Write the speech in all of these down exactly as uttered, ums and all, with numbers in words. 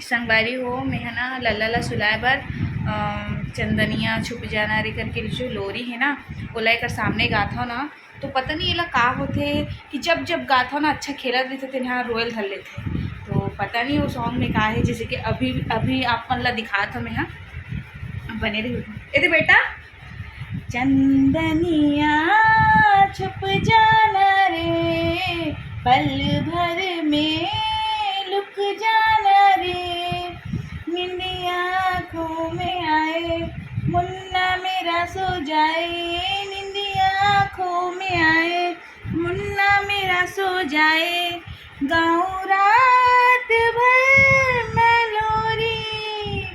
संगवारी हो, मैं ह ना लल्ला ला सुलाए बर, अ, चंदनिया छुप जाना रे करके जो लोरी हे ना, ओला एकर सामने गाथव ना, तो पता नहीं एला का होथे कि जब जब गाथव ना, अच्छा खेलत रहिथे, तेन ह रोयल धर लेथे। तो पता नहीं वो song में का हे, जैसे कि अभी, अभी आप मन ला दिखात हव मैं ह, बने रहिहू। ए दे बेटा, चंदनिया छुप जाना रे, पल भर में लुक जाना रे, निंदिया आँखों में आए, मुन्ना मेरा सो जाए, निंदिया आँखों में आए, मुन्ना मेरा सो जाए, गाऊं रात भर मैं लोरी,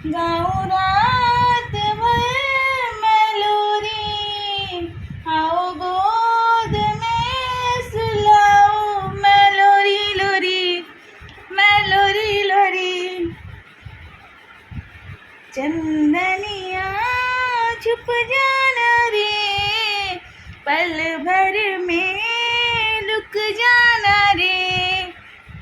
गाऊं रात भर मैं लोरी, आओ गोद में सुलाओ, मैं लोरी लोरी, मैं लोरी लोरी। चंदनिया छुप जाना रे, पल भर में लुक जाना रे,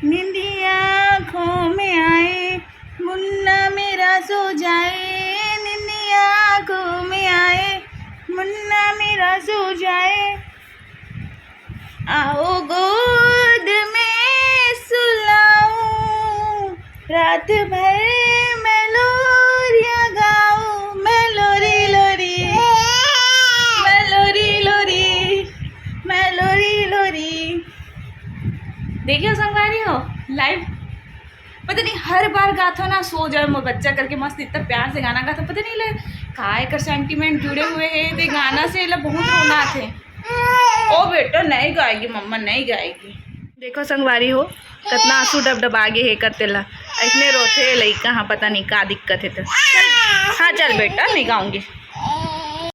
निंदिया आँखों में आए, मुन्ना मेरा सो जाए, निंदिया आँखों में आए, मुन्ना मेरा सो जाए, आओ गोद में सुलाऊं, रात भर मैं लोरियां गाऊं, मैं लोरी लोरी, मैं लोरी लोरी, मैं लोरी लोरी। देखियो संगवारी हो, live पता नहीं हर बार गाथव ना, सो जाए मोर बच्चा करके मस्त इतना प्यार से गाना गाथव। पता नहीं ले का एकर sentiment जुड़े हुए हे, ते गाना से एला बहुत रोना आथे। ओ बेटा, नहीं गाएगी मम्मा, नहीं गाएगी। देखो संगवारी हो, कितना आंसू डबडबा गे हे करते ला। ऐसने रोथे लइका, हाँ, पता नहीं का दिक्कत हे तो। चल, हाँ, चल बेटा, नहीं गाऊंगी।